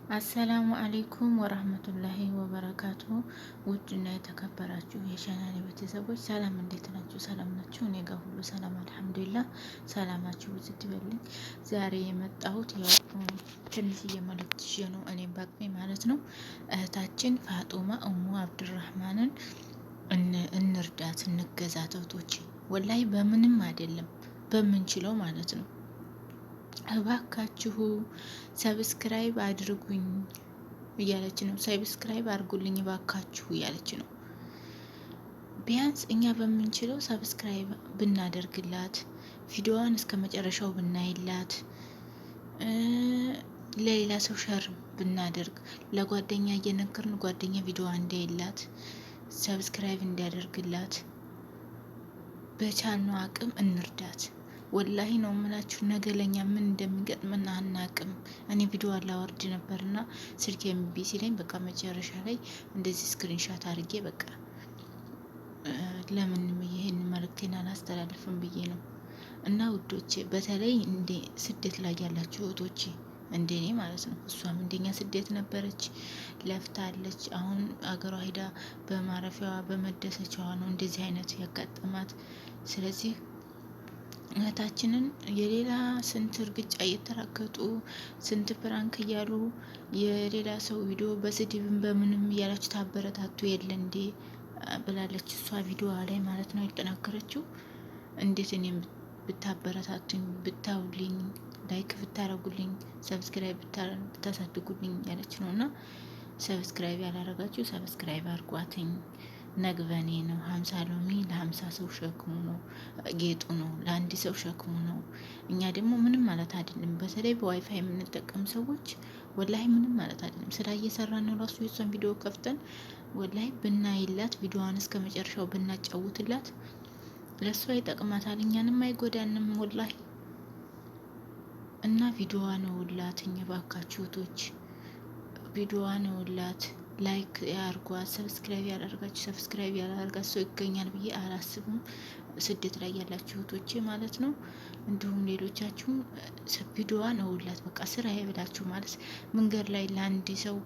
السلام عليكم ورحمة الله وبركاته። ውድና የተከበራችሁ የቻናሌ ቤተሰቦች ሰላም፣ እንዴት ናችሁ? ሰላም ናችሁ? እኔ ጋር ሁሉ ሰላም الحمد لله። ሰላማችሁ ብዙ ይበልኝ። ዛሬ የመጣሁት ያው ትንሽዬ መልእክት ይዤ ነው፣ እኔም በአቅሜ ማለት ነው። እህታችን ፋጡማ እሙ አብድራህማንን እንርዳት፣ እንገዛት። እህቶቼ والله በምንም አይደለም በምንችለው ማለት ነው። እባካችሁ subscribe አድርጉኝ እያለች ነው። Subscribe አድርጉልኝ እባካችሁ እያለች ነው። ቢያንስ እኛ በምንችለው subscribe ብናደርግላት፣ ቪዲዮዋን እስከ መጨረሻው ብናይላት፣ ለሌላ ሰው share ብናደርግ፣ ለጓደኛ እየነገርን ጓደኛ ቪዲዮዋ እንዲያይላት subscribe እንዲያደርግላት በቻልነው አቅም እንርዳት። والله ነው የምላችሁ። ነገ ለኛ ምን እንደሚገጥመን አናቅም። እኔ ቪዲዮ አላወርድ ነበርና ስልክ እምቢ ሲለኝ በቃ መጨረሻ ላይ እንደዚህ screenshot አድርጌ በቃ ለምን ይህን መልእክቴን አላስተላልፍም ብዬ ነው። እና ውዶቼ በተለይ እንደ ስደት ላይ ያላችሁ እህቶቼ እንደኔ ማለት ነው። እሷም እንደኛ ስደት ነበረች፣ ለፍታለች። አሁን አገሯ ሂዳ በማረፊያዋ በመደሰቻዋ ነው እንደዚህ አይነት ያጋጠማት። ስለዚህ እህታችንን የሌላ ስንት እርግጫ እየተራገጡ ስንት prank እያሉ የሌላ ሰው ቪዲዮ በስድብም በምንም እያላችሁ ታበረታቱ የለ እንዴ ብላለች። እሷ ቪዲዮ ላይ ማለት ነው ያጠናከረችው። እንዴት እኔም ብታበረታቱኝ ብታውልኝ፣ like ብታረጉልኝ፣ subscribe ብታሳድጉልኝ ያለች ነው። እና subscribe ያላረጋችሁ subscribe አርጓትኝ። ነግበኔ ነው። 50 ሎሚ ለ50 ሰው ሸክሙ ነው፣ ጌጡ ነው። ለአንድ ሰው ሸክሙ ነው። እኛ ደግሞ ምንም ማለት አይደለም። በተለይ በዋይፋይ የምንጠቀም ሰዎች والله ምንም ማለት አይደለም። ስራ እየሰራን ራሱ የሷን ቪዲዮ ከፍተን والله ብናይላት፣ ቪዲዮዋን እስከ መጨረሻው ብናጫውትላት ለእሷ ይጠቅማታል፣ እኛንም አይጎዳንም። والله እና ቪዲዮዋ ነው ውላት እባካችሁ እህቶች፣ ቪዲዮዋ ነው ውላት። Like ያርጓት። Subscribe ያላርጋችሁ subscribe ያላርጋችሁ ሰው ይገኛል ብዬ አላስብም። ስደት ላይ ያላችሁ እህቶቼ ማለት ነው። እንዲሁም ሌሎቻችሁም ቪዲዮዋን እውላት። በቃ ስራ ብላችሁ ማለት መንገድ ላይ ለአንድ ሰው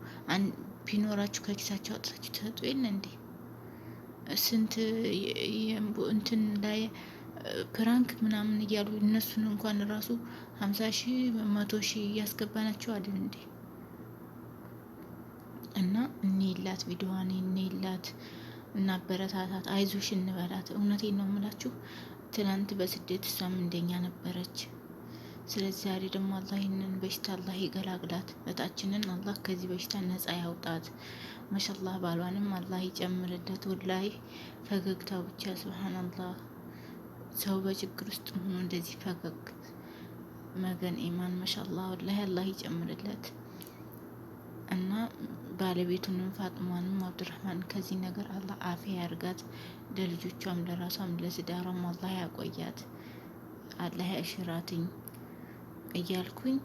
ቢኖራችሁ ከኪሳችሁ አውጥታችሁ ትሰጡ የለ እንዴ? ስንት እንትን ላይ prank ምናምን እያሉ እነሱን እንኳን ራሱ 50,000 100,000 እያስገባናቸው አይደል እንዴ? እና እንይላት፣ ቪዲዮዋን እንይላት፣ እናበረታታት፣ አይዞሽ እንበላት። እውነቴን ነው የምላችሁ። ትናንት በስደት እሷም እንደኛ ነበረች። ስለዚህ ዛሬ ደግሞ አላህ ይህንን በሽታ አላህ ይገላግላት። እህታችንን አላህ ከዚህ በሽታ ነጻ ያውጣት። ما شاء الله ባሏንም አላህ ይጨምርለት። والله ፈገግታው ብቻ سبحان الله። ሰው በችግር ውስጥ ሆኖ እንደዚህ ፈገግ መገን ኢማን ما شاء الله والله አላህ ይጨምርለት። እና ባለቤቱንም ፋጥማንም አብዱራህማን ከዚህ ነገር አላህ አፊያ ያርጋት። ለልጆቿም ለራሷም ለትዳሯም አላህ ያቆያት፣ አላህ ያሽራትኝ እያልኩኝ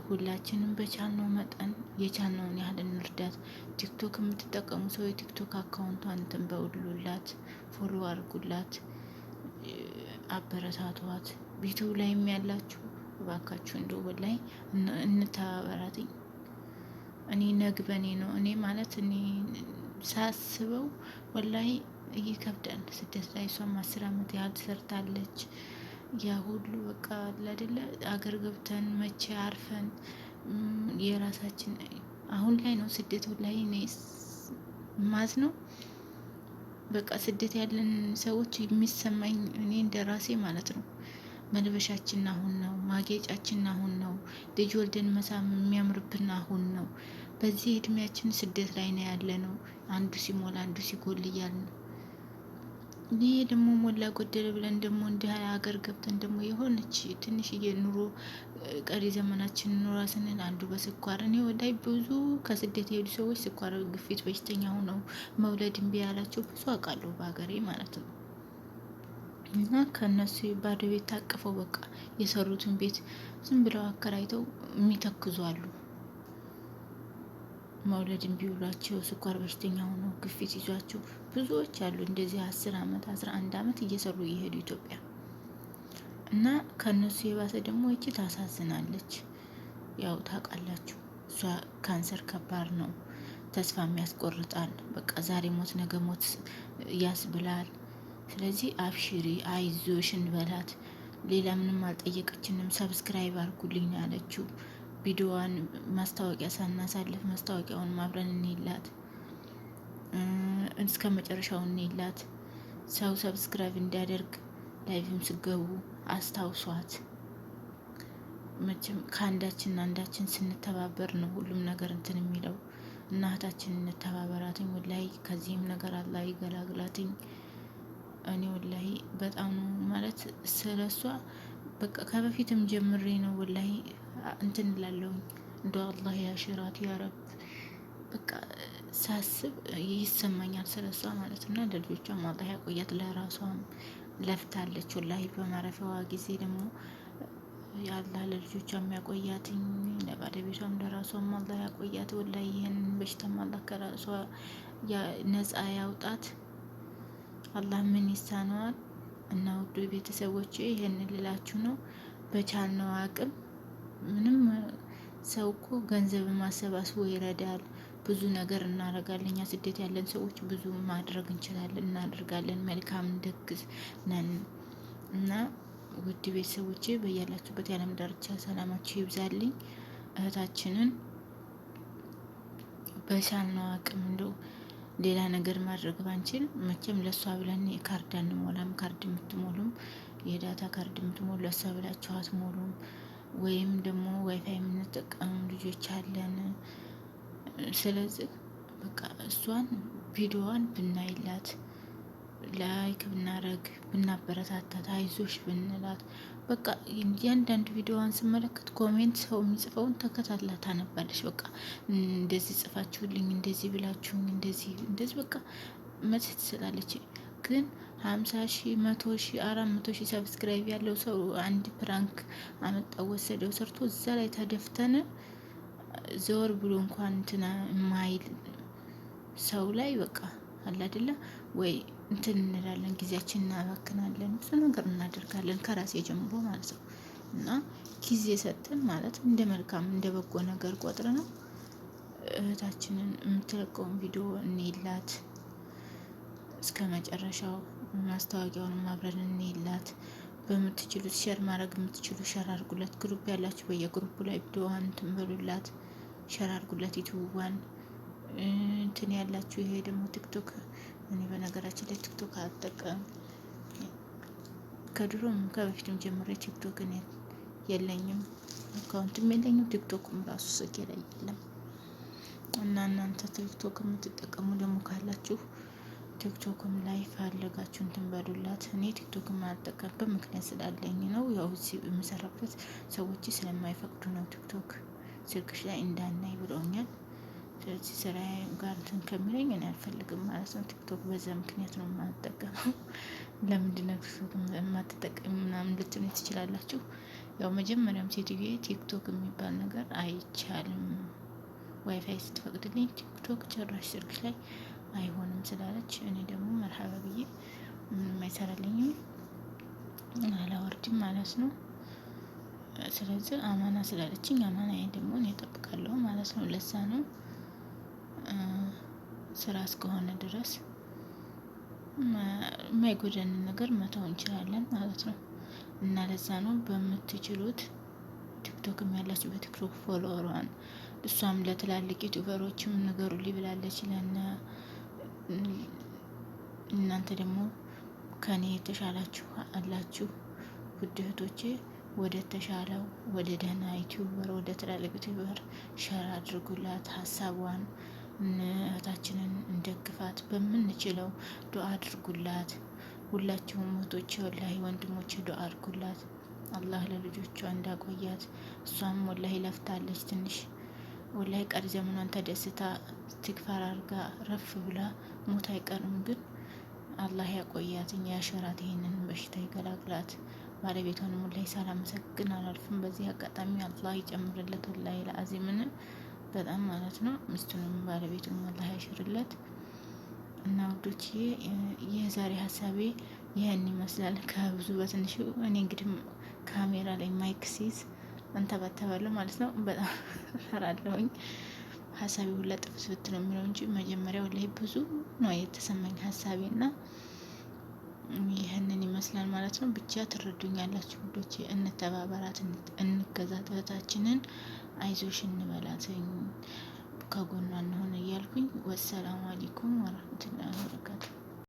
ሁላችንም በቻልነው መጠን የቻልነውን ያህል እንርዳት። ቲክቶክ የምትጠቀሙ ሰው የቲክቶክ account ቷን እንትን በውሉላት፣ follow አድርጉላት፣ አበረታቷት። ዩቲዩብ ላይም ያላችሁ እባካችሁ እንደው والله እንተባበራትኝ። እኔ ነግበኔ ነው። እኔ ማለት እኔ ሳስበው والله ይከብዳል። ስደት ላይ እሷም 10 አመት ያህል ሰርታለች። ያ ሁሉ በቃ አይደለ አገር ገብተን መቼ አርፈን የራሳችን አሁን ላይ ነው ስደት والله እኔ ማዝ ነው። በቃ ስደት ያለን ሰዎች የሚሰማኝ እኔ እንደ ራሴ ማለት ነው። መልበሻችን አሁን ነው፣ ማጌጫችን አሁን ነው፣ ልጅ ወልደን መሳም የሚያምርብን አሁን ነው። በዚህ እድሜያችን ስደት ላይ ነው ያለ ነው። አንዱ ሲሞላ አንዱ ሲጎል እያልን ነው። ይሄ ደግሞ ሞላ ጎደለ ብለን ደግሞ እንዲህ ሀገር ገብተን ደግሞ የሆነች ትንሽዬ ኑሮ ቀሪ ዘመናችን ኑራ ስንል አንዱ በስኳር እኔ ወዳይ ብዙ ከስደት የሄዱ ሰዎች ስኳር፣ ግፊት በሽተኛ ሆነው መውለድ እምቢ ያላቸው ብዙ አውቃለሁ በሀገሬ ማለት ነው። እና ከእነሱ ባዶ ቤት ታቅፈው በቃ የሰሩትን ቤት ዝም ብለው አከራይተው የሚተክዙ አሉ። መውለድ እምቢ ብሏቸው ስኳር በሽተኛ ሆነው ግፊት ይዟቸው ብዙዎች አሉ። እንደዚህ 10 አመት 11 አመት እየሰሩ እየሄዱ ኢትዮጵያ እና ከእነሱ የባሰ ደግሞ ይቺ ታሳዝናለች። ያው ታውቃላችሁ። እሷ ካንሰር ከባድ ነው፣ ተስፋም ያስቆርጣል። በቃ ዛሬ ሞት ነገ ሞት ያስብላል። ስለዚህ አብሽሪ አይዞሽ እንበላት። ሌላ ምንም አልጠየቀችንም። Subscribe አድርጉልኝ ያለችው ቪዲዮዋን ማስታወቂያ ሳናሳልፍ ማስታወቂያውን አብረን እንይላት፣ እስከ መጨረሻው እንይላት። ሰው subscribe እንዲያደርግ live ም ስገቡ አስታውሷት። መቼም ከአንዳችን አንዳችን ስንተባበር ነው ሁሉም ነገር እንትን የሚለው። እናታችን እንተባበራትኝ። ወላሂ ከዚህም ነገር አላህ ይገላግላትኝ። እኔ ወላሂ በጣም ነው ማለት ስለሷ በቃ ከበፊትም ጀምሬ ነው ወላሂ እንትን እላለሁኝ። እንደ አላህ ያሽራት ያረብ በቃ ሳስብ ይሰማኛል ስለሷ ማለት እና ለልጆቿም አላህ ያቆያት። ለራሷም ለፍታለች ወላሂ በማረፊያዋ ጊዜ ደግሞ የአላህ ለልጆቿ የሚያቆያትኝ ለባለቤቷም ለራሷም አላህ ያቆያት። ወላሂ ይህንን በሽታም አላህ ከራሷ ነጻ ያውጣት። አላህ ምን ይሳነዋል? እና ውድ ቤተሰቦች ይህንን ልላችሁ ነው። በቻልነው አቅም ምንም ሰው እኮ ገንዘብ ማሰባስቦ ይረዳል። ብዙ ነገር እናደርጋለን። እኛ ስደት ያለን ሰዎች ብዙ ማድረግ እንችላለን፣ እናደርጋለን። መልካም ደግ ነን እና ውድ ቤተሰቦቼ በያላችሁበት የዓለም ዳርቻ ሰላማችሁ ይብዛልኝ። እህታችንን በቻልነው አቅም እንደው ሌላ ነገር ማድረግ ባንችል መቼም ለእሷ ብለን ካርድ አንሞላም። ካርድ የምትሞሉም የ data ካርድ የምትሞሉ ለእሷ ብላችሁ አትሞሉም። ወይም ደግሞ ዋይፋይ የምንጠቀሙ ልጆች አለን። ስለዚህ በቃ እሷን ቪዲዮዋን ብናይላት like ብናረግ ብናበረታታት አይዞሽ ብንላት በቃ እያንዳንዱ ቪዲዮዋን ስመለከት comment ሰው የሚጽፈውን ተከታትላ ታነባለች። በቃ እንደዚህ ጽፋችሁልኝ፣ እንደዚህ ብላችሁኝ፣ እንደዚህ እንደዚህ በቃ መልስ ትሰጣለች። ግን 50,000፣ 100,000፣ 400,000 subscribe ያለው ሰው አንድ prank አመጣው ወሰደው ሰርቶ እዛ ላይ ተደፍተን ዘወር ብሎ እንኳን እንትና የማይል ሰው ላይ በቃ አለ አይደለ ወይ እንትን እንላለን፣ ጊዜያችን እናባክናለን፣ ብዙ ነገር እናደርጋለን ከራሴ ጀምሮ ማለት ነው። እና ጊዜ ሰጥተን ማለት እንደ መልካም እንደ በጎ ነገር ቆጥረ ነው እህታችንን የምትለቀውን ቪዲዮ እንይላት እስከ መጨረሻው፣ ማስታወቂያውን አብረን እንይላት። በምትችሉት share ማድረግ የምትችሉ share አድርጉላት። Group ያላችሁ በየ group ኡ ላይ ቪዲዮዋን እንትን በሉላት፣ share አድርጉላት። ዩቲዩቧን እንትን ያላችሁ ይሄ ደግሞ ቲክቶክ፣ እኔ በነገራችን ላይ ቲክቶክ አልጠቀምም። ከድሮም ከበፊትም ጀምሬ ቲክቶክ እኔ የለኝም፣ account ም የለኝም፣ ቲክቶክም ራሱ ስልኬ ላይ የለም። እና እናንተ ቲክቶክ የምትጠቀሙ ደግሞ ካላችሁ ቲክቶክም ላይ ፈለጋችሁ እንትን በሉላት። እኔ ቲክቶክም አልጠቀምበት ምክንያት ስላለኝ ነው። ያው እዚህ የምሰራበት ሰዎች ስለማይፈቅዱ ነው። ቲክቶክ ስልክሽ ላይ እንዳናይ ብለውኛል። ስለዚህ ስራዬ ጋር እንትን ከሚለኝ እኔ አልፈልግም ማለት ነው። ቲክቶክ በዛ ምክንያት ነው የማልጠቀመው። ለምንድን ነው ቲክቶክ የማትጠቀሚ ምናምን ልትሉኝ ትችላላችሁ። ያው መጀመሪያም ሴትዬ ቲክቶክ የሚባል ነገር አይቻልም፣ ዋይፋይ ስትፈቅድልኝ ቲክቶክ ጭራሽ ስልክሽ ላይ አይሆንም ስላለች እኔ ደግሞ መርሀባ ብዬ ምንም አይሰራልኝም አላወርድም ማለት ነው። ስለዚህ አማና ስላለችኝ አማና ደግሞ እኔ እጠብቃለሁ ማለት ነው። ለዛ ነው ስራ እስከሆነ ድረስ የማይጎዳንን ነገር መተው እንችላለን ማለት ነው። እና ለዛ ነው በምትችሉት ቲክቶክም ያላችሁ በቲክቶክ follower ዋን እሷም ለትላልቅ YouTuber ኦችም ንገሩልኝ ብላለች። ለነ እናንተ ደግሞ ከኔ የተሻላችሁ አላችሁ ውድ እህቶቼ ወደ ተሻለው ወደ ደህና YouTuber ወደ ትላልቅ YouTuber share አድርጉላት ሀሳቧን እህታችንን እንደግፋት በምንችለው ዱአ አድርጉላት። ሁላችሁም እህቶቼ ወላሂ ወንድሞቼ ዱአ አድርጉላት። አላህ ለልጆቿ እንዳቆያት። እሷም ወላሂ ለፍታለች ትንሽ ወላሂ ቀሪ ዘመኗን ተደስታ ትግፋር አርጋ ረፍ ብላ ሞት አይቀርም፣ ግን አላህ ያቆያት፣ ያሽራት፣ ይህንን በሽታ ይገላግላት። ባለቤቷንም ወላሂ ሳላመሰግን አላልፍም። በዚህ አጋጣሚ አላህ ይጨምርለት ወላሂ ለአዚምን በጣም ማለት ነው። ሚስቱንም ባለቤቱንም አላህ ያሽርለት። እና ውዶችዬ የዛሬ ሀሳቤ ይህን ይመስላል። ከብዙ በትንሹ እኔ እንግዲህ ካሜራ ላይ mic ሲይዝ እንተባተባለሁ ማለት ነው። በጣም እፈራለሁኝ። ሀሳቤ ሁላ ጥፍትፍት ነው የሚለው እንጂ መጀመሪያው ላይ ብዙ ነው የተሰማኝ ሀሳቤ እና ይህንን ይመስላል ማለት ነው። ብቻ ትረዱኛላችሁ ውዶቼ፣ እንተባበራት፣ እንገዛት እህታችንን፣ አይዞሽ እንበላት፣ ከጎኗ እንሆን እያልኩኝ ወሰላሙ አለይኩም ወረህመቱላሂ ወበረካቱ።